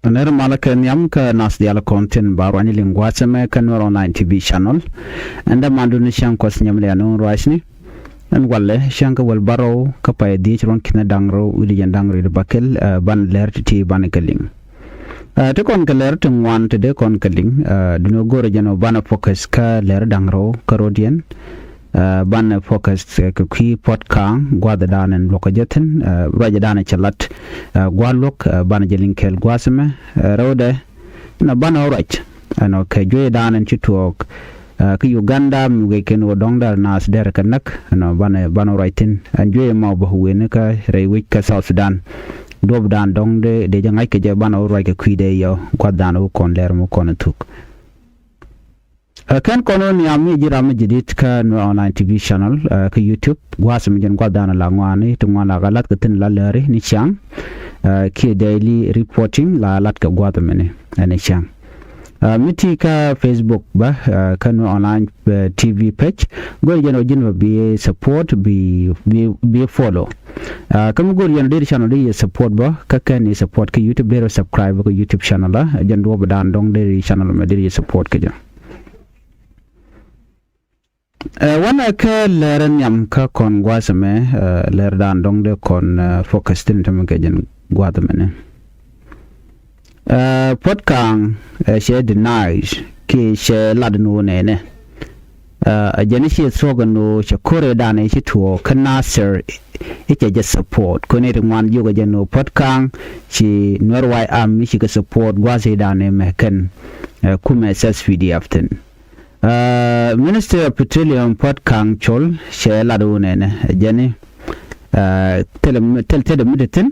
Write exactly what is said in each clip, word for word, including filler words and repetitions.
Nɛr malä kɛ nhiam kä nath diaal kɔn thi̱n ba ruany liŋ gua̱a̱th ɛmɛ kä Nuɛr Online T V channel. Ɛn dämandu ni cäŋ kuɔth nyɛm lian wun ruacni. Ɛn walɛ cäŋ kä wäl bärɔw kä pay dhiec ruɔ̱n ki̱n da̱ŋ rɛw wi̱cdɛ jɛn da̱ŋ rɛw wi̱cdɛ bäkɛl, ɛ, banɛ lɛr ti̱ti̱ banɛ kɛ liŋ. Ɛ, ti kɔn kɛ lɛr ti ŋuan ti dee kɔn kɛ liŋ, ɛ, duundɛ go̱o̱rɛ jɛn ɔ banɛ focus kä lɛr da̱ŋ rɛw kä rɔ̱diɛn. Ɛ, banɛ focus, ɛ, kɛ kui̱ Puɔ̱t Ka̱a̱ŋ gua̱a̱thdan ɛn luɔ̱kä jɛ thi̱n, ɛ, ruacdan cɛ lat, ɛ, gua̱a̱th luɔ̱k, ɛ, banɛ jɛ liŋ kɛɛl gua̱a̱th ɛmɛ, ɛ, rɛwdɛ, nɔ banɛ wä ruac, ɛnɔ kɛ jueydan ɛn ci tuɔɔk, ɛ, kä Uganda mi guic kɛn wä dɔ̱ŋ dɛr naath dɛr kɛ näk, ɛnɔ banɛ, banɛ wä ruac thi̱n, ɛn juey ma wä bä wen kä rɛy wec kä South Sudan. Duɔ̱pdan dɔ̱ŋ dee, dee jɛ ŋa̱c kɛ jɛ banɛ wä ruac kɛ kui̱dɛ yɔ gua̱a̱thdan wä kɔn lɛr mi kɔn thuk. Ɛ, kɛn kɔn wä nhiam mi ji̱ ram mi jadid kä Nuɛr Online T V channel, ɛ, kä YouTube. Gua̱a̱th mi jɛn gua̱a̱thdan la ŋuani ti ŋuan la kä la̱t kɛ thi̱n la lääri ni ciaŋ. Ɛ, kiɛ daily reporting la la̱t kɛ gua̱a̱th mini, ɛ, ni ciaŋ. Ɛ, mi ti kä Facebook bä, ɛ, kä Nuɛr Online, ɛ, T V page. Go̱o̱rɛ jɛn ɔ ji̱n bä bi support, bi, bi, bi follow. Ɛ, kä mi go̱o̱rɛ jɛn ɔ deri channel deri support bä, kä kɛn i̱ support kä YouTube deri subscribe kä YouTube channel la, ɛ, jɛn duɔ̱ɔ̱pdan dɔ̱ŋ deri channel mɛ deri support kä jɛ. Ɛ, wanɛ kä lɛr nhiam kä kɔn gua̱a̱th ɛmɛ, ɛ, lɛrdan dɔ̱ŋ dee kɔn, ɛ, focus thi̱n tämɛ kɛ jɛn gua̱a̱th ɛmɛnɛ. Ɛ, Puɔ̱t Ka̱a̱ŋ, ɛ, cɛ deny kiɛ cɛ lat ni wä nɛnɛ. Ɛ, ɛ jɛn i̱ ciɛ thuɔ̱k ɛn ɣöö cɛ ko̱rɛ danɛ ci tuɔɔk kä Nasir i̱ cɛ jɛ support. Kɔn i̱ ti ŋuan jiök ɛ jɛn ɣöö Puɔ̱t Ka̱a̱ŋ ci Nuɛr White Army ci kɛ support gua̱a̱th i̱ danɛ mɛ kɛn, ɛ, kumɛ S S P D F thi̱n. Ɛ, Ministry of Petroleum Puɔ̱t Ka̱a̱ŋ Col cɛ lat wun ɛnɛ, ɛ jɛn i̱, ɛ, thilɛ mi, thil, thilɛ mi te thi̱n,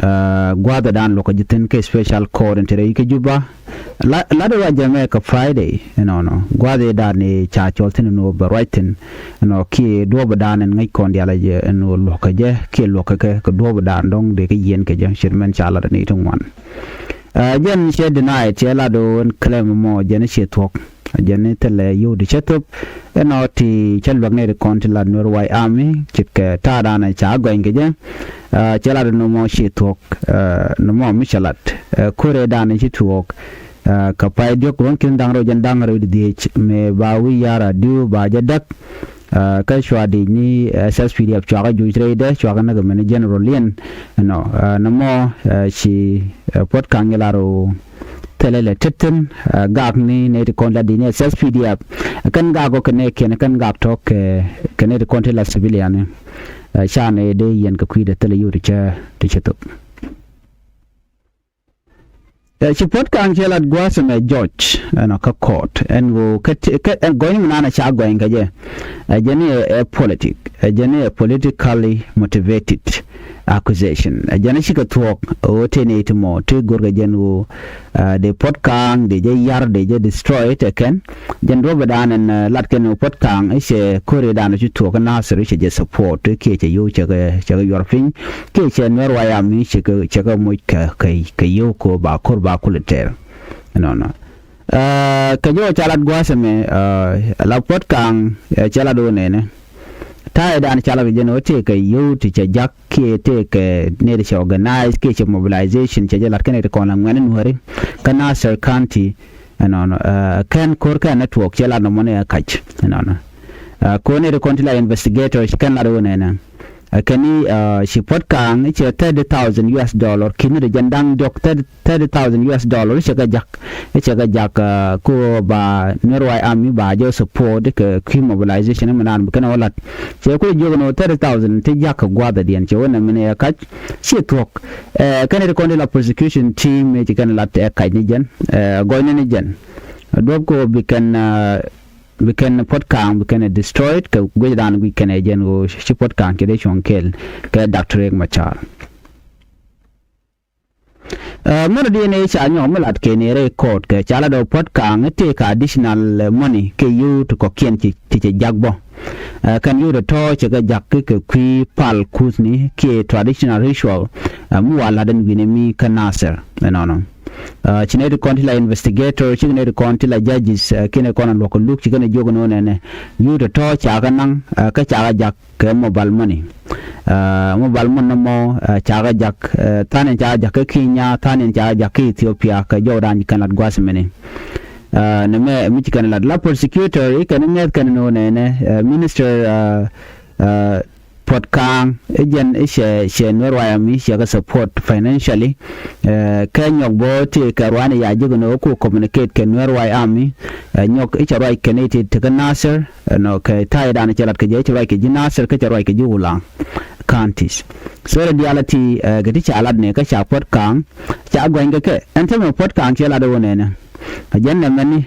ɛ, gua̱a̱thdan luɔ̱kä ji̱ thi̱n kɛ special court in te rɛy kä Juba. La, lat ruac jɛ mɛ kɛ Friday, inɔnɔ. Gua̱a̱thdan i̱ ca cɔl thi̱n inɔ bɛ ruac thi̱n, inɔ kiɛ duɔ̱ɔ̱pdan in ŋäc kɔn diaal ɛ jɛ inɔ luɔ̱kä jɛ, kiɛ luɔ̱kä kɛ, kɛ duɔ̱ɔ̱pdan dɔ̱ŋ dee kɛ yieen kɛ jɛ, ce̱t mɛn ca lat ni ti ŋuan. Ɛ, jɛn cɛ deny, cɛ lat ɣöö ɛn claim mɔ jɛn i̱ ciɛ thuɔ̱k. Jɛn i̱ thilɛ yio̱w ti cä thöp. Ɛnɔ ti cä luäk nɛy ti kɔn ti lat Nuɛr White Army ce̱tkɛ ta̱a̱dan ca gɔny kɛ jɛ. Ɛ, cɛ lat ni mɔ ciɛ thuɔ̱k. Ɛ, ni mɔ mi cɛ lat. Ɛ, ko̱rɛ dan ci tuɔɔk. Ɛ, kɛ pay diɔ̱k ruɔ̱n ki̱n da̱ŋ rɛw jɛn da̱ŋ rɛw di dhiec mëë ba wi̱i̱ ya̱r a diw ba jɛ däk. Ɛ, kä cua dic ni, ɛ, S S P D F cuakä juc rɛydɛ cuakä näk mɛn General Lien. Ɛnɔ, ɛ, ni mɔ, ɛ, ci, ɛ, Puɔ̱t Ka̱a̱ŋ ilar ɣöö thilɛ lɛ tet thi̱n, ɛ, gak ni nɛy ti kɔn la dic ni S S P D F. Kɛn gak ɔ kɛ nɛy kiɛn kɛn gak tɔ̱ kɛ, kɛ nɛy ti kɔn ti la civilian ni. Ɛ, ca nɛy dee yɛn kɛ kui̱dɛ thilɛ yio̱w ti cä, ti cä thöp. Ɛ, ci Puɔ̱t Ka̱a̱ŋ cɛ lat gua̱a̱th ɛmɛ judge ɛnɔ kä court ɛn ɣöö kä ti, kä ɛn gɔ̱ny mi nanɛ ca gɔ̱ny kä jɛ. Ɛ jɛn i̱ ɛ, ɛ politic, ɛ jɛn i̱ ɛ politically motivated accusation. Ɛ jɛn i̱ cikɛ thuɔ̱k ɣöö tëë ni ti mɔ ti go̱rkɛ jɛn ɣöö, ɛ, dee Puɔ̱t Ka̱a̱ŋ dee jɛ yar dee jɛ destroy tɛ kɛn. Jɛn duɔ̱pɛ dan ɛn, ɛ, lat kɛn ɣöö Puɔ̱t Ka̱a̱ŋ i̱ cɛ ko̱ri dan ɣöö ci thuɔ̱k kä Nasir i̱ cɛ jɛ support i̱ kiɛ cɛ yio̱w cɛ kɛ, cɛ kɛ yuɔr piny. Kiɛ cɛ Nuɛr White Army cɛ kɛ, cɛ kɛ moc kɛ, kɛ, kɛ yio̱w kɛ ba ko̱r ba kulɛ tɛr. Ɛnɔnɔ. Ɛ, kɛ jɔw ca lat gua̱a̱th ɛmɛ, ɛ, la Puɔ̱t Ka̱a̱ŋ, ɛ, cɛ lat ɣöö nɛnɛ. Ta̱a̱ ɛ dan ca lat kɛ jɛn ɣöö tëë kɛ yio̱w ti cɛ jak kiɛ tëë kɛ nɛy ti cɛ organize kiɛ cɛ mobilization cɛ jɛ lat kɛn ɛ ti kɔn la ŋuɛ̈ni Nuääri. Kä Nasir County, ɛnɔnɔ, ɛ, kɛn ko̱r kɛn network cɛ lat nɔmɔ ni ɛ kac. Ɛnɔnɔ. Ɛ, ko̱r nɛy ti kɔn ti la investigator ci kɛn lat ɣöö nɛnɛ. Ɛ kɛn i̱, ɛ, ci Puɔ̱t Ka̱a̱ŋ i̱ cɛ thirty thousand U S dollar ki̱n ni ti jɛn da̱ŋ diɔ̱k thirty, thirty thousand U S dollar i̱ cɛ kɛ jak. I̱ cɛ kɛ jak, ɛ, ko ba Nuɛr White Army ba jɛ support kɛ kui̱ mobilization i̱ mi naan bi kɛn ɛ wä la̱t. Cɛ kulɛ jiök ni thirty thousand ti jak kɛ gua̱a̱thädiɛn cɛ wä nɛ min ɛ kac. Ci thuɔ̱k. Ɛ, kɛn ɛ ti kɔn ti la prosecution team ëë ci kɛn ɛ la̱t ɛ kac ni jɛn. Ɛ, gɔ̱ny ni ni jɛn. Duɔ̱p ko bi kɛn, ɛ, bi kɛn Puɔ̱t Ka̱a̱ŋ bi kɛn ɛ destroyed kɛ guic dan guic kɛn ɛ jɛn ɣöö ci Puɔ̱t Ka̱a̱ŋ ci dee cuɔ̱ŋ kɛɛl kɛ Doctor Riek Machar. Ɛ, mɛn diɛn ëë ca nyɔk mi lat kɛn ɛ rɛy court kɛ ca lat ɔ Puɔ̱t Ka̱a̱ŋ i̱ tëë kɛ additional, ɛ, money kɛ yio̱w ti kɔ̱kiɛn ci, ti cɛ jak bä. Ɛ, kɛn yio̱w ti tɔ̱ cɛ kɛ jak kɛ, kɛ kui̱ pal kuthni kiɛ traditional ritual, ɛ, mi wa lat ɛn wi̱ni mi kä Nasir. Ɛnɔnɔ. Ci nɛy ti kɔn ti la investigator, ci nɛy ti kɔn ti la judges, kiɛn kɔn a luɔk kɛ luk, ci kɛn a jiök ni wä nɛnɛ. Yut tɔ̱tɔ̱ ca kɛ naŋ, kä ca kɛ jak kɛ mobile money. Mobile money nɔmɔ ca kɛ jak, tha̱a̱n in ca kɛ jak kä Kenya, tha̱a̱n in ca kɛ jak kä Ethiopia, kɛ jɔwdan ci kɛn lat gua̱a̱th mɛni. Nɛ mɛ mi ci kɛn lat la prosecutor i̱ kɛn ŋɛth kɛn ni wä nɛnɛ, minister Puɔt Kaŋ i̱ jɛn i̱ cɛ, cɛ Nuɛr White Army cɛ kɛ support financially. Kɛ nyɔk bä ti kɛ ruaani ya ji̱ kɛ ni wä ku communicate kɛ Nuɛr White Army. Nyɔk i̱ cɛ ruac kɛ ni ti ti kä Nasir, ɛnɔ kɛ ta̱yɛ dan cɛ lat kɛ jɛ i̱ cɛ ruac kɛ ji̱ Nasir kä cɛ ruac kɛ ji̱ Ulaŋ counties. So rɛ diaal a ti kɛ ti ca lat ni kä ca Puɔt Kaŋ ca gua̱ny kɛ kɛ ɛn tämɛ Puɔt Kaŋ cɛ lat wä nɛnɛ. A jɛn nɛ mɛni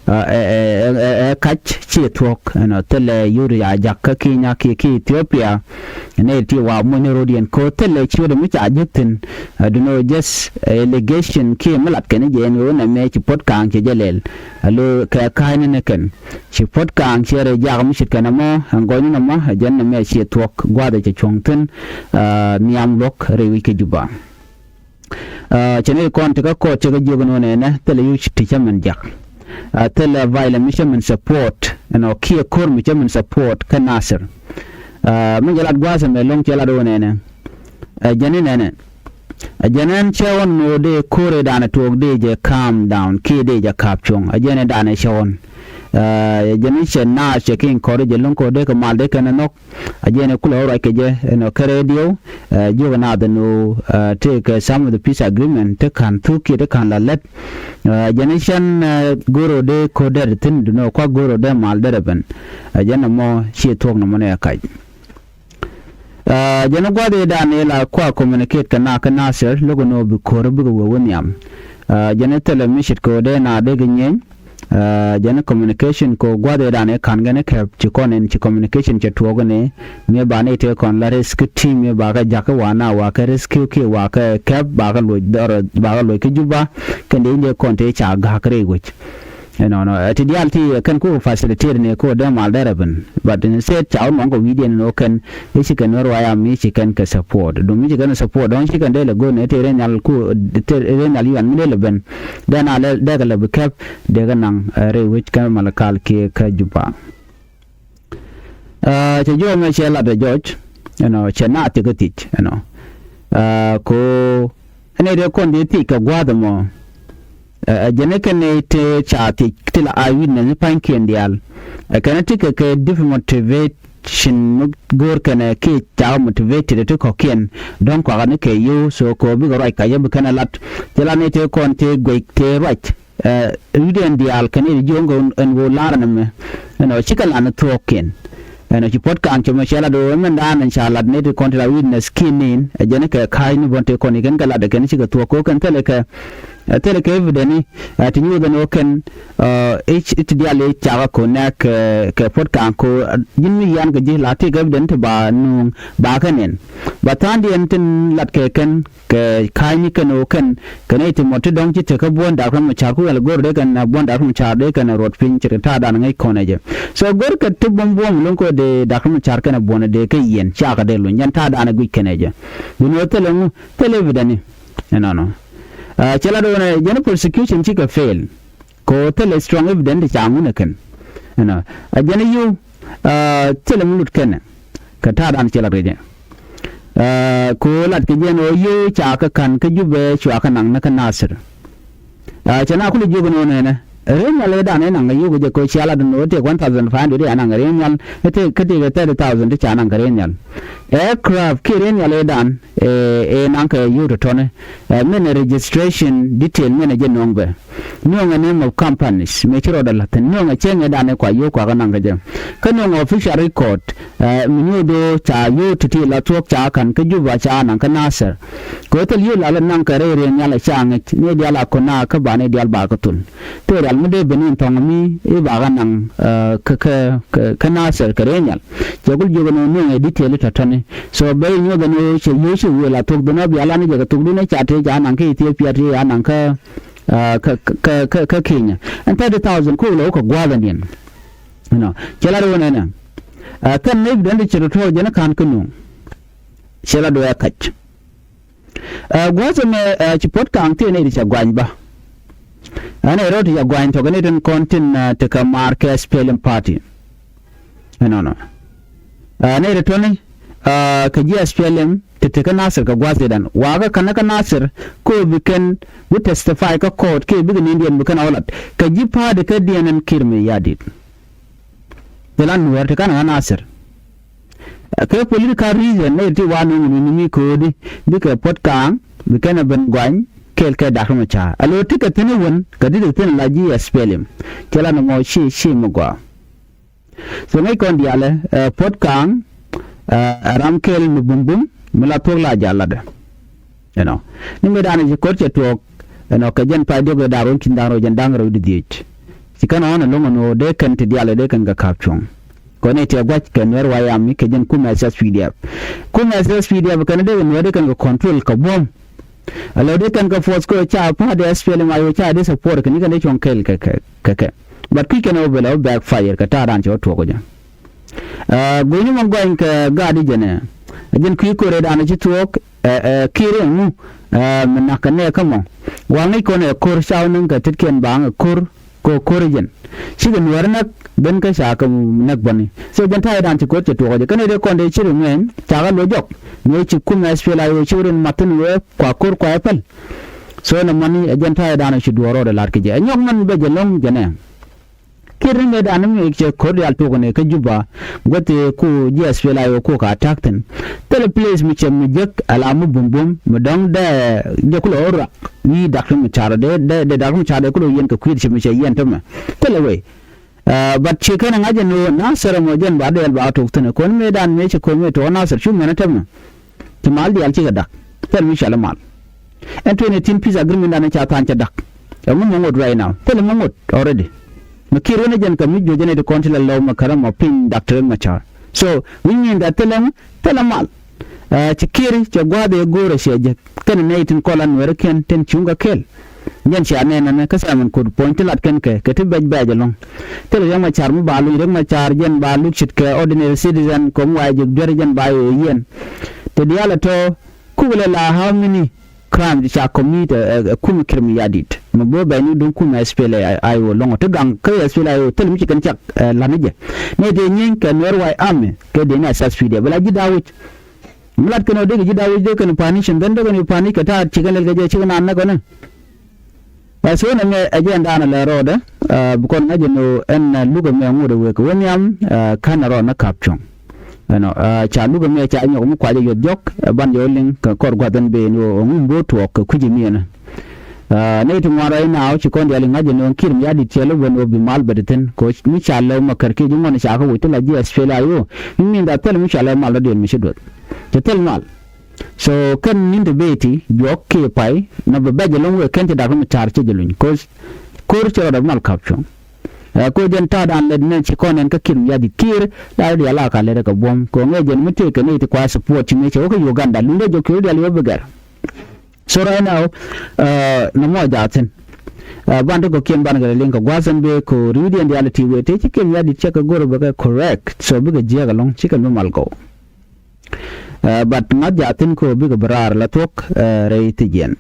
ɛ kac ci thuɔ̱k ɛnɔ thilɛ yuri a jak kä Kenya kiɛ ki Ethiopia. Nɛ ti wa muɔ̱ny ni rodiɛn ko thilɛ ci wä dɛ mi ca ji̱ thi̱n. Duno just allegation kiɛ mi lat kɛn jɛ ɛn wä nɛ mɛ ci Puɔt Kaŋ cɛ jɛ lɛl. Alo kɛ ka̱a̱cni ni kɛn ci Puɔt Kaŋ cɛ rɛ jak mi cit kɛn ɛmɔ ɛn gɔnyni nɔmɔ ɛ jɛn nɛ mɛ ci thuɔ̱k gua̱dhɛ cɛ cuɔ̱ŋ thi̱n. Nhiam luɔ̱k rɛy wi̱c kä Juba. Cɛ ni kɔn ti kä kɔɔt cɛ kä jiök ni wä nɛnɛ thilɛ yuc ti cä min jak. Thilɛ violence mi cä min support ɛnɔ kiɛ ko̱r mi cä min support kä Nasir. Mi jɛ lat gua̱a̱th ɛmɛ lo̱ŋ cɛ lat wä nɛnɛ. Jɛn ni nɛnɛ. Jɛn ɛn cɛ wä ni wä dee ko̱r ɛ danɛ tuɔɔk dee jɛ calm down kiɛ dee jɛ ka̱p cuɔ̱ŋ a jɛn ɛ danɛ cɛ wä ni. Jɛn ni cɛ naath cɛ kin kɔr jɛ lo̱ŋ ko̱r dee kɛ mal dee kɛn ɛ nhɔk. A jɛn ɛ kulɛ wä ruac kɛ jɛ ɛnɔ kä radio. Jiök ɛ naath ɛn ɣöö tëëkɛ some of the peace agreement te ka̱n thuk kiɛ te ka̱n la lät. Jɛn ɛ cɛn go̱r ɣöö dee ko̱r dee thi̱n dunɔ kuak go̱r ɣöö dee mal dee rɛ ben. Jɛn ɛmɔ ci thuɔ̱k nɔmɔ nɛ ɛ kac. Jɛn ɛ gua̱th ëëdan ëë la kuak communicate kɛ na kä Nasir lo̱k ɛn ɣöö bi ko̱r bikɛ wee wä nhiam. Jɛn ɛ thilɛ mi ce̱tkɛ ɣöö dee na dee kɛ nyieny. Jɛn communication ko gua̱dhɛ dan ɛ ka̱n gɛn ɛ kɛp ci kɔn ɛn ci communication cɛ tuɔɔk ni. Mi ba ni tëë kɔn la rescue team mi ba kɛ jakä wa na wa kɛ rescue kiɛ wa kɛ kɛp ba kɛ luɔc dhɔr ba kɛ luɔc kä Juba. Kɛn dee in dee kɔn tëë ca ga̱a̱k rɛy wec. Ɛnɔnɔ ɛ ti diaal ti kɛn ku facilitate ni ku dee mal dee rɛ ben. But in said ca wä nɔŋ kɛ wi̱i̱diɛn ni wä kɛn i̱ ci kɛn wä ruac am i̱ ci kɛn kɛ support dum i̱ ci kɛn support dɔ̱ŋ ci kɛn dee lɛ go̱n i̱ tëë rɛy nhial ku tëë rɛy nhial yuan mi dee lɛ ben. Dee na lɛ dee kɛ lɛ bi kɛp dee kɛ naŋ rɛy wec kɛ Malakal kiɛ kä Juba. Cɛ jiɔk mɛ cɛ lat ɛ jɔc ɛnɔ cɛ na thiek kä thiec ɛnɔ. Ko ɛn ɛ dee kɔn dee thiec kɛ gua̱a̱th ɛmɔ. Ɛ jɛn ɛ kɛn ɛ te ca thiec ti la eyewitness ni pa̱nykiɛn diaal. Ɛ kɛn ɛ ti kɛ kɛ different motivation mi go̱o̱r kɛn ɛ kiɛ ca motivated ti kɔ̱kiɛn dɔ̱ŋ kɔakä ni kɛ yio̱w so kɛ ɣöö bikɛ ruac ka yɛ bi kɛn ɛ lat. Cɛ la ni te kɔn te guɛc te ruac. Ɛ wi̱cdiɛn diaal kɛn i̱ jiöŋ kɛ ɛn ɣöö la̱rä ni mɛ ɛnɔ cikɛ lan thuɔ̱ɔ̱kiɛn. Ɛnɔ ci Puɔt Kaŋ cɛ mɛ cɛ lat ɣöö mɛn da̱a̱n ɛn ca lat ni ti kɔn ti la witness ki̱n ni̱n ɛ jɛn kɛ ka̱a̱c ni buɔ̱n ti kɔn i̱ kɛn kɛ lat ɛ kɛn cikɛ thuɔ̱k kɛ ɣöö kɛn thilɛ kɛ ɛ thilɛ kɛ evidence i̱ ti nyuuth ɛn ɣöö kɛn i̱ ti diaal i̱ cakɛ ko̱n nɛɛk kɛ Puɔt Kaŋ ko̱ ji̱n mi yian kɛ ji̱ la ti kɛ evidence ti ba nuŋ ba kɛ nɛn. Ba tha̱a̱ŋdiɛn tin lat kɛ kɛn kɛ ka̱a̱cni kɛn ɣöö kɛn kɛn i̱ ti mɔ ti dɔ̱ŋ ci tekä buɔ̱n dak ram car ku wɛl go̱r dee kɛn buɔ̱n dak ram car dee kɛn ruɔt piny ce̱tkɛ ta̱a̱dan ŋäc kɔn ɛ jɛ. So go̱r kɛ ti buɔ̱m buɔ̱m lo̱ŋ kɛ dee dak ram car kɛn buɔ̱n dee kɛ yiɛn cakɛ dee luny yɛn ta̱a̱dan ɛ guic kɛn ɛ jɛ. Bi ni ɣöö thilɛ ŋu thilɛ evidence. Ɛnɔnɔ cɛ la do̱n ɛ jɛn prosecution cikɛ fail. Kɛ ɣöö thilɛ strong evidence ti ca ŋun ɛ kɛn. Ɛnɔ a jɛn ɛ yio̱w thilɛ mi lut kɛnɛ kɛ ta̱a̱dan cɛ lat kɛ jɛ. Kɛ ɣöö lat kɛ jɛn ɣöö yio̱w ca kɛ ka̱n kä Jubɛ cua kɛ naŋ ni kä Nasir. Cɛ na kulɛ jiök ni ɣöö nɛnɛ rɛy nhial ëëdan ëë naŋ kɛ yio̱w kɛ jɛ kɛ ɣöö cia lat ni ɣöö tëëk one thousand five hundred ëë ca naŋ kɛ rɛy nhial kä tëëk kɛ thirty thousand ti ca naŋ kɛ rɛy nhial. Aircraft kiɛ rɛy nhial ëëdan ëë naŋ kɛ yio̱w tɔ̱tɔ̱ni. Mɛn registration detail mɛn jɛ nöŋ bɛ. Nöŋɛ name of companies mëë ci rɔɔdɛ la̱th thi̱n nöŋɛ cieŋ ëëdan ëë kua yio̱w kua kɛ naŋ kɛ jɛ. Kä nöŋɛ official record mi nyuuth ɣöö ca yio̱w ti̱ti̱ la thuɔ̱k ca ka̱n kä Juba ca naŋ kä Nasir. Kɛ ɣöö thil yio̱w la lɛ naŋ kɛ rɛy rɛy nhial ɛ ca ŋäc ni diaal a ko̱n a kä ba ni diaal ba kɛ thul. Thil rial mi dee ben in thɔ̱ŋ mi i̱ ba kɛ naŋ kä kä kä Nasir kɛ rɛy nhial. Cɛ kul jiök ɛn ɣöö nöŋɛ detail tɔ̱tɔ̱ni. So ben in nyuɔth ɛn ɣöö cɛ yio̱w ci wëë la thuɔ̱k dhunɔ bia lan ni jɛ kɛ thukdun ɛ ca tëë ca naŋ kä Ethiopia tëë ca naŋ kä kä kä kä Kenya. Ɛn thirty thousand kok lɛ wä kɛ gua̱a̱th ɛn diɛn. Ɛnɔ cɛ la do̱n ɛnɛ. Kɛn ni bi dɛn ti cɛ tɔ̱tɔ̱ jɛn ka̱n kä nuŋ. Cɛ la do̱ ɛ kac. Gua̱a̱th ɛmɛ ci Puɔt Kaŋ thieen nɛy ti cɛ guany bä. Ɛn ɛ rɔɔd ti ca guany tɔk ni tin kɔn tin, ah, ti kɛ maar kɛ S P L M party. Ɛnɔnɔ. Ah, nɛy ti tɔni, ah, kɛ ji̱ S P L M ti tekɛ Nasir kɛ gua̱th idan. Wakä kɛn kä Nasir kɛ bi kɛn bi testify kä court kɛ bikɛ ni diɛn bi kɛn a wä lat. Kɛ ji̱ party kä diɛn ɛn Kiir Mayardit. Jɛ lan Nuɛr ti kan kä Nasir. Kɛ political reason nɛy ti wa nuŋ ni mi ko̱o̱di bikɛ Puɔt Kaŋ bi kɛn a ben guany kɛɛl kɛ Dak Macar. A lo ti kɛ thi̱n iwän kɛ ti ti thi̱n la ji̱ S P L M. Cɛ lan mɔ ci ci mi gɔaa. So ŋäc kɔn diaalɛ, eh, Puɔt Kaŋ, eh, ɛ ram kɛl mi bumbum mi la thuɔ̱k la jal latdɛ. Ɛnɔ ni mëë danɛ ci ko̱r cɛ tuɔɔk. Ɛnɔ kɛ jɛn pay diɔk ɛ da̱ŋ rɛw, ci da̱ŋ rɛw, jɛn da̱ŋ rɛw di dhiec. Ci kɛn ɣɔ̱n ɛlɔ̱ŋ ɛn ɣöö dee kɛn ti diaalɛ dee kɛn kɛ ka̱p cuɔ̱ŋ. Kɔn ɛ tiɛ gua̱c kɛ Nuɛr White Army kɛ jɛn kumɛ S S P D F. Kumɛ S S P D F kɛn dee kɛ Nuɛr dee kɛn kɛ control kɛ buɔ̱m. Alo dee kɛn kɛ force kɛ ca party S P L M I O ca dee support kɛ ni kɛn dee cuɔ̱ŋ kɛɛl kɛ kɛ kɛ. But kui̱ kɛn ɛ wä bɛ lɛ wä backfire kɛ ta̱a̱ dan cɛ wä tuɔɔk kɛ jɛ. Ɛ, go̱o̱nyni mɔ gɔny kɛ gaat i̱ jɛnɛ. Ɛ jɛn kui̱ ko̱r ɛ dan ci tuɔɔk, ɛ, ɛ, Kiir ɛŋu, ɛ, mi nak kɛ nɛɛkä mɔ. Wa ŋäc kɔn ɛ ko̱r ca wä niŋ kɛ tetkiɛn baŋ ɛ ko̱r. Kɛ ko̱r jɛn cikɛ Nuɛr näk ben kä ca kɛ näk bäni. So jɛn ta̱yɛ dan ci ko̱r cɛ tuɔɔk jɛ kɛn ɛ dee kɔn dee ci ri ŋuɛny ca kɛ luɔ jɔk. Ni ci kumɛ S P L I O ci rin mathin wee kua ko̱r kua ɛ päl. So nɛ mani ɛ jɛn ta̱yɛ dan ci duɔɔr rɔɔdɛ lar kɛ jɛ ɛ nyɔk mɛn bɛ jɛ lɔ̱ŋ jɛnɛ. Kiir ni mɛ dan mi cɛ ko̱r diaal tuɔɔk ni kä Juba. Guäthi ku ji̱ S P L I O ku ka attack thi̱n. Thilɛ place mi cɛ mi jek ala mi bumbum mi dɔ̱ŋ dee jɛ kulɛ ɣöö rak. Wi̱i̱ Dak Macar dee dee dee Dak Macar dee kulɛ yɛn kɛ kui̱t cɛ mi cɛ yɛn tämɛ. Thilɛ wee. Ɛ, but ci kɛn ŋa̱c ɛn ɣöö Nasir ɛmɔ jɛn ba dɛɛl ba tok thi̱n kɔn mëë dan mëë cɛ ko̱r mëë tuɔɔk Nasir cu mɛn tämɛ. Ci mal diaal cikɛ dak. Thil mi cɔal i̱ mal. Ɛn twenty eighteen peace agreement dan ca tha̱a̱n cɛ dak. Ɛŋu mi ŋot right now? Thil mi ŋot already. Mi Kiir wänä jɛn kɛ mi juɔc jɛn iti kɔn ti la lɔw mɛ kärä mɔ piny Doctor Riek Machar. So which mean that thil ɛŋu? Thil ɛ mal. Ɛ, ci Kiir cɛ gua̱a̱th ɛ go̱o̱rɛ cɛ jek kɛn nɛy tin kɔl a Nuɛɛrikiɛn tin cuŋ kɛ kɛl. Jɛn cia nɛn ɛnɛ kä Simon Kut puɔ̱ny ti lat kɛn kɛ kɛ ti bɛc bɛc ɛlɔ̱ŋ. Thil Riek Machar mi ba luc Riek Machar jɛn ba luc cit kɛ ordinary citizen kɛ ŋuay jek duer jɛn ba yɛ yiɛn. Ti diaal ɛ tɔ kuk lɛ la how many crime ti ca commit ɛ, ɛ, ɛ kum Kiir Mayardit. Mi bä bɛny ni duŋ kum S P L A I O lɔŋɔ ti gaŋ kä S P L A I O thil mi ci kɛn cak, ɛ, la̱t ni jɛ. Ni ti nyieny kɛ Nuɛr White Army kɛ dee ni a S S P D F bɛ la ji̱ da̱a̱ wi̱c. Mi lat kɛn ɔ dee kɛ ji̱ da̱a̱ wi̱c dee kɛn pa̱a̱ni cin ben dee kɛn pa̱a̱ni kɛ ta̱a̱ ci kɛn lɛl kɛ jɛ ci kɛn an nɛ kɔnɛ. Ɛ so nɛ mɛ ɛ jɛ ɛn da̱a̱n ɛ lɛ rɔɔdɛ, ɛ, bi kɔn ŋa̱c ɛn ɣöö ɛn, ɛ, luk ɛmɛ ŋot ɛ wek kɛ wä nhiam, ɛ, ka̱n ɛ rɔɔd ni ka̱p cuɔ̱ŋ. Ɛnɔ, ɛ, ca luk ɛmɛ ca nyɔk mi kuacɛ yuɔth jɔk, ɛ, ban jɛ wä liŋ kɛ kɔr gua̱th ɛn ben ɣöö ɛŋu mi bo̱o̱ tuɔɔk kɛ kui̱c ɛmiɛnɛ. Ɛ, nɛy ti ŋuan ruac naaw ci kɔn diaal i̱ ŋa̱c ɛn ɣöö Kiir Mayardit cɛ lo̱k ben ɣöö bi mal bɛ ti thi̱n kɛ mi ca lɛw ma kär kiɛ ji̱ ŋuan ca kä wec ti la ji̱ S P L A I O. Mi min dha thil mi ca lɛw mal dɔ̱diɛn mi ci duɔth. Cɛ thil mal. So kɛn ni̱n ti beti juɔk kiɛ pay nɔ bɛ bɛc ɛlɔ̱ŋ wëë kɛn ci dak mi car cɛ jɛ luny. Cause ko̱r cɛ rɔɔdɛ mal ka̱p cuɔ̱ŋ. Ɛ, ko̱r jɛn ta̱a̱ dan lɛt nɛn ci kɔn ɛn kä Kiir Mayardit Kiir la diaal a ka lɛt ɛ kɛ buɔ̱m. Kɛ ŋɛ jɛn mi tëëk kɛ nɛy ti kua support ci ŋɛ cɛ wä kä Uganda luny dee jɔk Kiir diaal yɛ wä bi gɛr. So right now, ɛ, nɔmɔ a jaathin. Ɛ, ban ti kɔ̱kiɛn ban kɛ liŋ kɛ gua̱a̱th ɛn bee ko̱ ri̱wdiɛn diaal ti wëë tëë ci Kiir Mayardit cɛ kɛ go̱r bɛ kɛ correct. So bikɛ jiääk ɛlɔ̱ŋ ci kɛn bi mal gɔw. Ɛ, but ŋa̱th jaathin ko̱ bikɛ bi raar la thuɔ̱k, ɛ, rɛy thi̱jiɛn.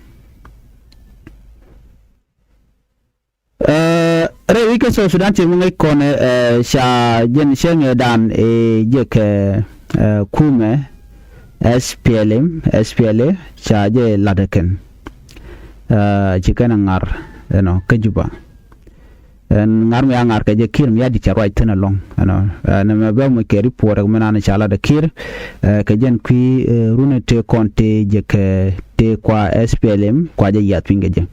Ɛ, rɛy wi̱c kä South Sudan ti mi ŋäc kɔn, ɛ, ca jɛn cäŋ ɛ dan ɛ jɛ kɛ, ɛ, kumɛ S P L M, S P L A ca jɛ lat ɛ kɛn. Ɛ, ci kɛn ɛ ŋa̱r ɛnɔ kä Juba. Ɛn ŋa̱r mi a ŋa̱r kɛ jɛ Kiir Mayardit ca ruac thi̱n ɛlɔ̱ŋ ɛnɔ. Ɛ, nɛmɛ bɛ muc kɛ report ɛ mi nan ca lat ɛ Kiir, ɛ, kɛ jɛn kui̱, ɛ, runɛ tëë kɔn tëë jɛ kɛ tëë kua S P L M kua jɛ yiath piny kɛ jɛ.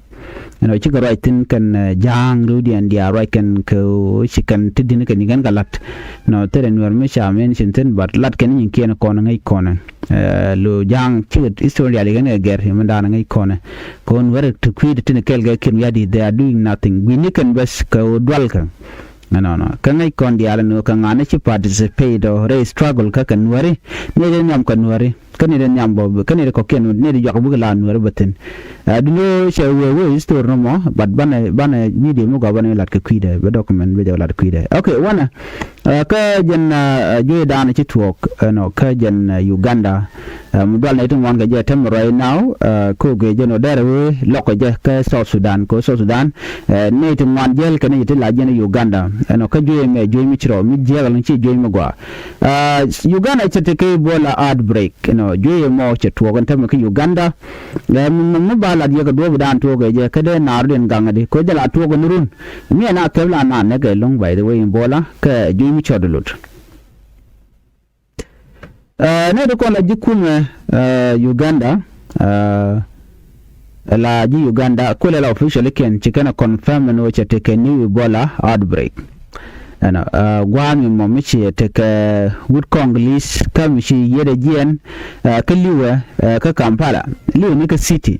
Ɛnɔ cikɛ ruac thi̱n kɛn, ɛ, ja̱a̱ŋ riwdiɛn diaal ruac kɛn kɛ ɣöö ci kɛn ti di̱n kɛn ci kɛn kɛ la̱t. Nɔ thilɛ Nuɛr mi ca mention thi̱n but la̱t kɛn nyiŋkiɛn kɔn ŋäc kɔnɛ. Ɛ, lo ja̱a̱ŋ cikɛ history diaal ci kɛn kɛ gɛr ci mindan ŋäc kɔnɛ. Kɛ ɣöö Nuɛr ti kui̱ ti tin kɛɛl kɛ Kiir Mayardit they are doing nothing gui̱ni kɛn bäth kɛ ɣöö dual kɛ. Ɛnɔnɔ kä ŋäc kɔn diaal ɛn ɣöö kɛ ŋa̱n ci participate ɔ rɛy struggle kä kɛ Nuɛri. Ni jɛ nhiam kɛ Nuɛri. kä nɛy ti nhiam bä, kä nɛy ti kɔ̱kiɛn, nɛy ti juak bikɛ la Nuɛr bä thi̱n. Ɛ, duundɛ cɛ wee wee history nɔmɔ, but banɛ, banɛ video mi gɔaa banɛ lat kɛ kui̱dɛ, bɛ document bɛ jɛ lat kui̱dɛ. Ok, wanɛ, ɛ, kä jɛn, ɛ, ɛ, juey daanɔ ci tuɔɔk, ɛnɔ, kä jɛn, ɛ, Uganda, ɛ, mi dual nɛy ti ŋuan kɛ jɛ tɛm right now, ɛ, kä gɛ jɛn ɔ dɛrɛ wee lɔk kɛ jɛ kä South Sudan, kä South Sudan, ɛ, nɛy ti ŋuan jɛl kɛ nɛy ti la jɛn Uganda, ɛnɔ, kä juey mɛ, juey mi ci rɔ, mi jiɛk ɛlɔ̱ŋ ci juey mi gɔaa. Ɛ, Uganda cɛ tekɛ Ebola outbreak, ɛnɔ, juey mɔ cɛ tuɔɔk ɛn tɛmɛ kä Uganda. Ɛ, mi, mi, mi ba lat yɛ kɛ duɔ̱ɔ̱p dan tuɔɔk ɛ jɛ, kä dee naar den gaŋ ɛ di, kɛ jɛ la tuɔɔk ɛn run. Mi ɛn a kɛp la naan nɛ kɛ lo̱ŋ, by the way, Ebola, kɛ juey mi cɔt lut. Ɛ, nɛ di kɔn la ji̱ kumɛ, ɛ, Uganda, ɛ, la ji̱ Uganda, kulɛ la official kɛn, ci kɛn a confirm ni wä cɛ tekɛ new Ebola outbreak. Ɛnɔ, ɛ, gua̱a̱th mi mɔ mi ci tekɛ wut Congolese, kä mi ci yiet ɛ jiɛn, ɛ, kä liwɛ, ɛ, kä Kampala, liwɛ ni kä city.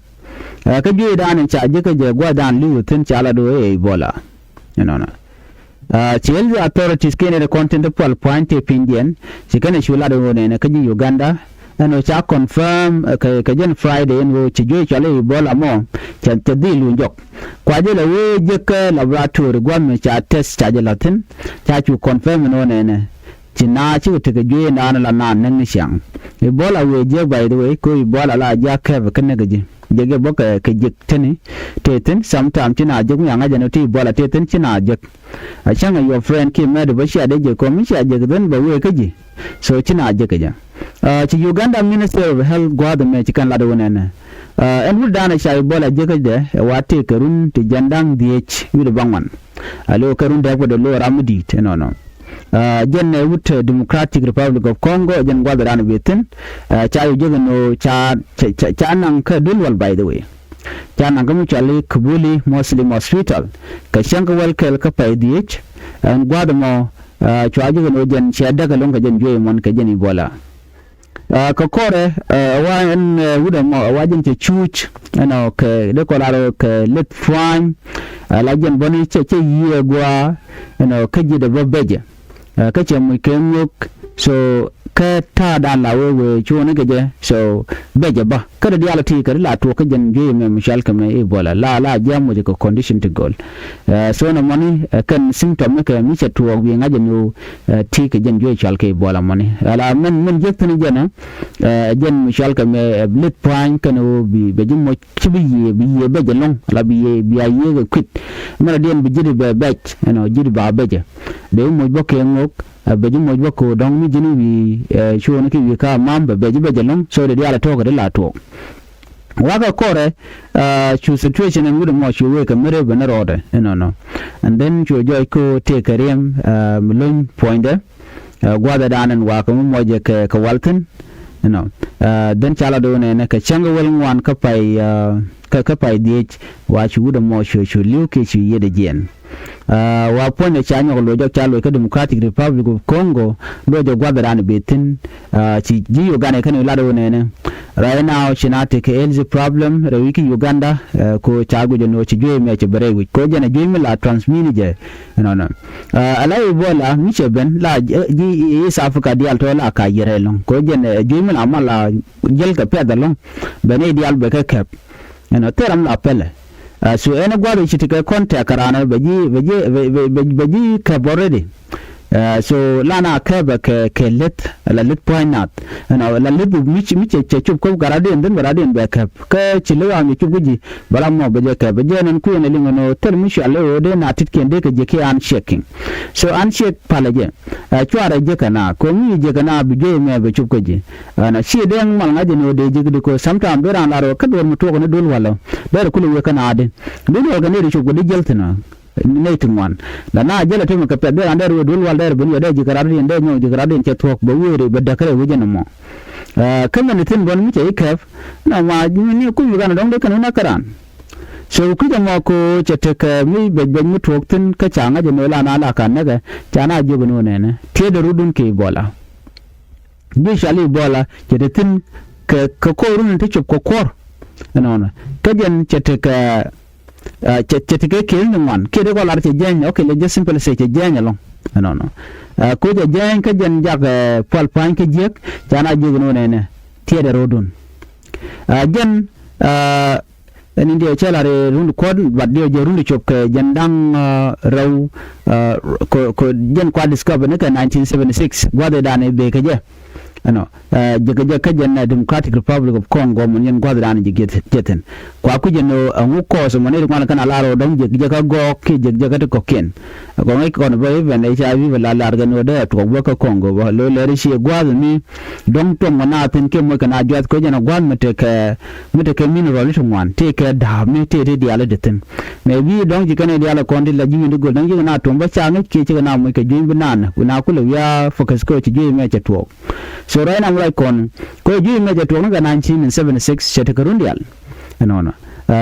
Ɛ, kä juey dan ca ji̱ kä jɛ gua̱a̱th dan liwɛ thi̱n ca la do ɛ Ebola. Ɛnɔnɔ. Ɛ, ci health authorities kɛn ɛ kɔn tin ti pual pua̱ny tëë pinydiɛn, ci kɛn ɛ cu lat ɣöö nɛnɛ kä ji̱ Uganda, ɛn ɣöö ca confirm, ɛ, kɛ, kɛ jɛn Friday ɛn ɣöö ci juey cɔl i̱ Ebola mɔ, cɛ, cɛ dhil wun jɔk. Kua jɛ lɛ wee jek kä laboratory gua̱th mi ca test ca jɛ la̱th thi̱n, ca cu confirm ɛn ɣöö nɛnɛ. Ci na cikɛ tekɛ juey ɛn daanɔ la naan näk ni ciaŋ. Ebola wee jek, by the way, kɛ ɣöö Ebola la ji̱ a kɛp kä näk ji̱. Jek jɛ bä kɛ, kɛ jek teni, tëë thi̱n, sometime ci na jek mi a ŋa̱c ɛn ɣöö ti Ebola tëë thi̱n ci na jek. A cäŋ a your friend kiɛ mɛt bä cia dee jɛ kɔm mi cia jek then bɛ wee kä ji̱. So ci na jek kɛ jɛ. Ɛ, ci Uganda Ministry of Health gua̱a̱th ɛmɛ ci kɛn lat wä nɛnɛ. Ɛ, ɛn wut da̱a̱n a ca Ebola jek kɛ jɛ ɛ wa tëëk kɛ run ti jɛn da̱ŋ dhieec wi̱cdɛ baŋuan. A lo̱o̱ kɛ run dɛɛp kɛ dee lo̱o̱ ram mi di̱i̱t ɛnɔnɔ. Ɛ, jɛn ɛ wut, ɛ, Democratic Republic of Congo, jɛn gua̱a̱th da̱a̱n bɛ thi̱n. Ɛ, ca yɛ jek ɛn ɣöö ca, ca, ca, ca naŋ kä duel wal, by the way. Ca naŋ kä mi cɔal i̱ Kibuli Muslim Hospital. Kɛ cäŋ kä wäl kɛl kä pay dhieec, ɛn gua̱a̱th ɛmɔ, ɛ, cua ji̱ kɛ ni wä jɛn ciɛ däk ɛlɔ̱ŋ kɛ jɛn juey ɛmɔn kɛ jɛn Ebola. Ɛ, kɛ kɔrɛ, ɛ, wa ɛn, ɛ, wut ɛmɔ, ɛ, wa jɛn cɛ cuuc, ɛnɔ kɛ, dee kɔ lar kɛ lith pua̱ny, ɛ, la jɛn bɔni cɛ, cɛ yiëë gua̱a̱, ɛnɔ kä ji̱ dee bä becɛ. Ɛ, kä cɛ muc kɛ ŋök, so, kä ta̱a̱ da̱a̱n la wee wee cuɔ̱ɔ̱ŋ kɛ jɛ, so, becɛ bä. Kä dee diaal ti kɛ di la tuɔɔk kä jɛn juey mɛ mi cɔal kɛ mɛ Ebola. La, la ji̱ a muc kɛ condition ti go̱o̱l. Ɛ, so nɛ mɔni, ɛ, kɛn symptom mi kɛ mi cɛ tuɔɔk bi ŋa̱c ɛn ɣöö, ɛ, ti kɛ jɛn juey cɔal kɛ Ebola mɔni. Ɛ, la mɛn, mɛn jek thi̱n jɛn, ɛ, jɛn mi cɔal kɛ mɛ, ɛ, lith pua̱ny kɛn ɣöö bi, bɛ ji̱ muc ci bi yiëë, bi yiëë becɛ ɛlɔ̱ŋ. La bi yiëë, bi a yiëë kɛ kui̱t. Mɛn a diɛn bi ji̱ di bɛ bec, ɛnɔ, ji̱ di ba becɛ. Bɛ ji̱ muc bä kɛ ŋök, ɛ, bɛ ji̱ muc bä ko̱o̱r dɔ̱ŋ mi ji̱n wi̱i̱, ɛ, cuɔ̱ɔ̱ŋ ki wi̱i̱ ka mam bɛ, bɛ ji̱ becɛ ɛlɔ̱ŋ, so dee diaal ɛ tuɔɔk kɛ di la tuɔɔk. Wakɛ kɔrɛ, ɛ, cu situation ɛn wi̱cdɛ mɔ cu wee kɛ mi rep ɛn rɔɔdɛ, ɛnɔnɔ. And then cu jɔc ko tëëk kɛ riɛm, ɛ, mi lo̱ny puɔ̱nydɛ, ɛ, gua̱a̱th ɛ da̱a̱n ɛn wakɛ mi mɔcɛ kɛ, kɛ wal thi̱n, you know. Ɛ, then ca la do̱o̱n ɛnɛ kɛ cäŋ kɛ wäl ŋuan kä pay, ɛ, kä, kä pay dhieec, wa cu wi̱cdɛ mɔ cu, cu li̱w kiɛ cu yiëëdɛ jiɛn. Aa, wa puɔ̱nydɛ ca nyɔk luɔc jɔk ca luɔc kä Democratic Republic of Congo, luɔc jɛ gua̱th ran bi thi̱n. Aa, ci ji̱ Uganda kɛn lat wä nɛnɛ. Right now ci na tekɛ health problem rɛy wi̱c kä Uganda, aa, ko ca guic ɛn ɣöö ci juey mɛ ci bɛ rɛy wi̱c ko jɛn ɛ juey mi la transmit jɛ. Ɛnɔnɔ. Aa, ala Ebola mi cɛ ben la ji̱ East Africa diaal tɔ la ka yɛrɛ ɛlɔ̱ŋ ko jɛn ɛ juey mi la mal la jäl kɛ pɛth ɛlɔ̱ŋ. Bɛ nɛy diaal bɛ kɛ kɛp. Ɛnɔ thil ram la pɛlɛ. Aa, so ɛn gua̱th ci ti kɛ contact kɛ raan bɛ ji̱, bɛ ji̱, bɛ, bɛ, bɛ, bɛ ji̱ kɛp already. Aa, so la na kɛpɛ kɛ, kɛ leth, la leth pua̱ny nath. Ɛnɔ la leth mi ci, mi cɛ, cɛ cop kop kɛ radiɛn, dhin bɛ radiɛn bɛ kɛp. Kä ci leth ram cɛ cop kä ji̱, bɛ la mɔ bɛ jɛ kɛp. Bɛ jɛ nɛn kui̱ ɛn liŋ ɛn ɣöö thil mi cual ɛ ɣöö dee na tit kiɛn dee kɛ ji̱ kiɛ unchecking. So uncheck palɛ jɛ. Aa, cuarɛ jɛ kɛ na, ko̱ŋ mi jɛ kɛ na bi juey mɛ bɛ cop kä ji̱. Ɛn a ci dee mal ŋa̱c ɛn ɣöö dee ji̱ kɛ di ko̱, sometime bi raan lar ɣöö kä duɔ̱ɔ̱r mi tuɔɔk ni duel walä. Derɛ kulɛ wee kä naat di. Duel walä kɛ nɛy ti cop kɛ di jäl thi̱n ɔ. Nɛy ti ŋuan. La na jäl a tëmɛ kɛ pɛth bi raan derɛ wee duel wal derɛ ben yɔ derɛ ji̱ kɛ rat diɛn derɛ nyɔk ji̱ kɛ rat diɛn cɛ thuɔ̱k bɛ wee ri bɛ däk kɛ rɛy wec ɛn ɛmɔ. Ɛ, kä mɛn thi̱n buɔ̱n mi cɛ i̱ kɛp. Nɔ ma ni kui̱ wi̱i̱ kan dɔ̱ŋ dee kɛn wä näk kä raan. So kui̱c ɛmɔ ko̱ cɛ tekɛ mi bɛc bɛc mi tuɔɔk thi̱n kä ca ŋa̱c ɛn ɣöö la na la ka näkɛ ca na jiök ɛn ɣöö nɛnɛ. Tiɛɛdɛ rutdun kɛ Ebola. Ji̱ cɔal i̱ Ebola cɛ te thi̱n kɛ, kɛ ko̱o̱run in te cop kɛ kuɔ̱r. Ɛnɔnɔ. Kä jɛn cɛ te kɛ, ɛ, cɛ, cɛ te kɛ kiɛth ni ŋuan. Kiɛ dee kɔ lar cɛ jiɛny, okay, let's just simply say cɛ jiɛny ɛlɔ̱ŋ. Ɛnɔnɔ. Ɛ, ko̱ cɛ jiɛny kä jɛn jak, ɛ, pual pa̱ny kä jiäk, ca na jiök ɛn ɣöö nɛnɛ. tiɛɛdɛ ro̱o̱dun. Ɛ jɛn ɛ ɛn in diɛ cɛ la ri run kuɔt, bat diɛ jɛ run cop kɛ jɛn da̱ŋ ɛ rɛw ɛ kɛ kɛ jɛn kua discover ni kɛ nineteen seventy six gua̱dhidan i̱ bëë kɛ jɛ. Ɛnɔ ɛ jɛ kɛ jɛ kä jɛn ɛ Democratic Republic of Congo mɛn yɛn gua̱dhidan jɛ jɛ thi̱n. Kua kui̱c ɛn ɣöö ɛŋu kɔɔth mɛn i̱ ri ŋuan kɛn a lar ɣöö dɔ̱ŋ jɛ jɛ kä gɔɔk kiɛ jɛ jɛ kä ti kɔ̱kiɛn. Kɔŋ i̱ kɔn bä even H I V bɛ la lar kɛn ɣöö dee a tuɔɔk bä kä Congo bä lo̱ lɛr i̱ ciɛ gua̱a̱th mi dɔ̱ŋ tuɔm kɛ naath thi̱n kiɛ moc kɛ naath juath koc ɛn a gua̱a̱th mi tekɛ mi tekɛ mineral i̱ ti ŋuan tëëkɛ da̱a̱p mi tëë ti diaal i̱ ti thi̱n. Mɛ bi dɔ̱ŋ ci kɛn i̱ diaal ɛ kɔn ti la ji̱ wi̱n ti göl dɔ̱ŋ cikɛ naath tuɔm bä ca ŋäc kiɛ cikɛ naath moc kɛ jueny bi naan wi̱n a kulɛ wiaa focus koc ci jueny mɛ cɛ tuɔɔk. So right now right kɔn koc jueny mɛ cɛ tuɔɔk ni kɛ nineteen seventy six cɛ tekɛ run diaal. Ɛnɔnɔ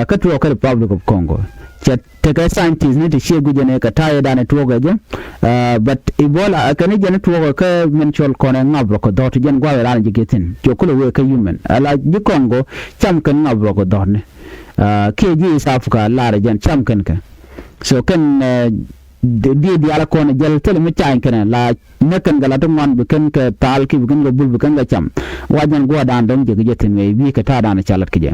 kä tuɔɔk kä Republic of Congo cɛ tekɛ scientist ni ti ciɛ guic ɛn ɛ kɛ ta̱a̱ yɛ danɛ tuɔɔk ɛ jɛ. But Ebola ɛ kɛn i̱ jɛn tuɔɔk ɛ kä min cɔl kɔn ɛ ŋap rɔ kɛ dhɔt jɛn gua̱a̱th ɛ danɛ ji̱ geth thi̱n cɛ kulɛ wee kä human ala ji̱ Congo cam kɛn ŋap rɔ kɛ dhɔt ni. Kiɛ ji̱ East Africa lar ɛ jɛn cam kɛn kɛ. So kɛn diɛ diaal kɔn ɛ jɛl thilɛ mi cany kɛn ɛ la näk kɛn kɛ la ti ŋuan bi kɛn kɛ thal ki bi kɛn kɛ bul bi kɛn kɛ cam. Wa jɛn gua̱a̱th dan dɔ̱ŋ jɛ kɛ jɛ thi̱n wee bi kɛ ta̱a̱ dan ɛ ca lat kɛ jɛ.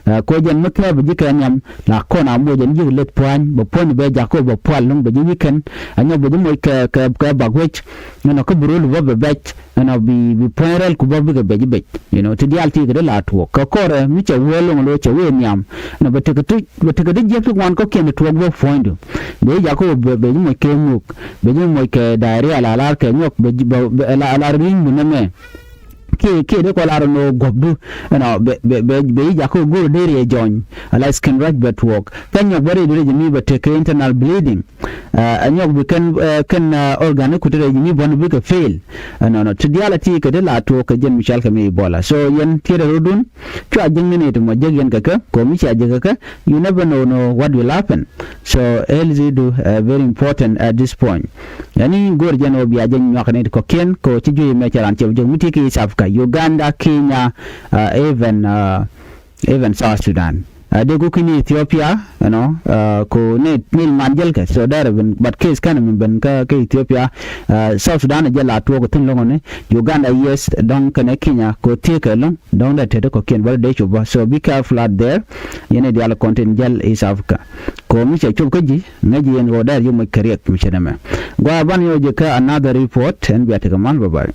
Ɛ kuɛ jɛn mi kɛɛp ji̱ kɛ nhiam la kɔn a moc ɛn ji̱ kɛ leth pua̱ny bɛ puɔ̱ny bɛ jakä bɛ pual lo̱ŋ bɛ ji̱ weekend. Ɛ nyɔk bɛ ji̱ moc kɛ kɛ kɛ bak wec. Ɛnɔ kä bi rol bä bɛ bɛc ɛnɔ bi bi pua̱ny rɛl ku bä bikɛ bɛc bɛc. You know ti diaal ti kɛ di la tuɔɔk kɛ kɔrɛ mi cɛ wee lo̱ŋ lo̱ cɛ wee nhiam. Ɛnɔ bɛ tekɛ ti bɛ tekɛ ti jiäk ti ŋuan kɔ̱kiɛn ti tuɔɔk bä puɔ̱nydu. Bɛ ji̱ jakä bɛ bɛ ji̱ moc kɛ ŋuk bɛ ji̱ moc kɛ diarrhea la lar kɛ nyɔk bɛ ji̱ bɛ bɛ la lar ri̱ny bi nɛmɛ. Kiɛ kiɛ dee kɔ lar ɛn ɣöö guɔ̱pdu ɛnɔ bɛ bɛ bɛ bɛ yi jakä go̱o̱r dee riɛ jɔny. Ala skin rash bɛ tuɔɔk kä nyɔk bä riɛ dee riɛ jɛ mi bɛ tekɛ internal bleeding. Ɛ nyɔk bi kɛn ɛ kɛn ɛ organ ni kutä riɛ jɛ mi buɔ̱n bikɛ fail. Ɛnɔnɔ ti diaal a ti kɛ dee la tuɔɔk kɛ jɛn mi cɔal kɛ mi Ebola. So yɛn tiɛɛdɛ rotdun cua jiäkni ni ti mɔ jek yɛn kɛ kɛ kɛ mi cia jek kɛ kɛ. You never know, know what will happen. So health du ɛ very important at this point. Yani go̱o̱r jɛn ɣöö bia jɛ nyuak ni ti kɔ̱kiɛn kɛ ɣöö ci juey mɛ cɛ ran cɛ bi jek mi ti ki East Africa, Uganda, Kenya, ɛ even ɛ even South Sudan. Ɛ dee guki ni Ethiopia ɛnɔ ɛ ko ni ni man jɛl kɛ so dɛr ben but case kɛn min ben kä kä Ethiopia. Ɛ South Sudan jɛ la tuɔɔk thi̱n lo̱ŋ ni Uganda, yes, dɔ̱ŋ kɛnɛ Kenya ko thiek kɛ lo̱ŋ dɔ̱ŋ dee tet kɔ̱kiɛn bä dee cop bä. So be careful out there. Yɛn i̱ diaal kɔn tin jäl East Africa. Kɛ ɣöö mi cɛ cop kä ji̱ ŋäc yɛn ɣöö dɛɛr ji̱ moc kɛ riɛk mi cɛ nɛmɛ. Gua̱a̱ ban yɛ wä jɛ kä another report ɛn bia tekɛ mal. Bye bye.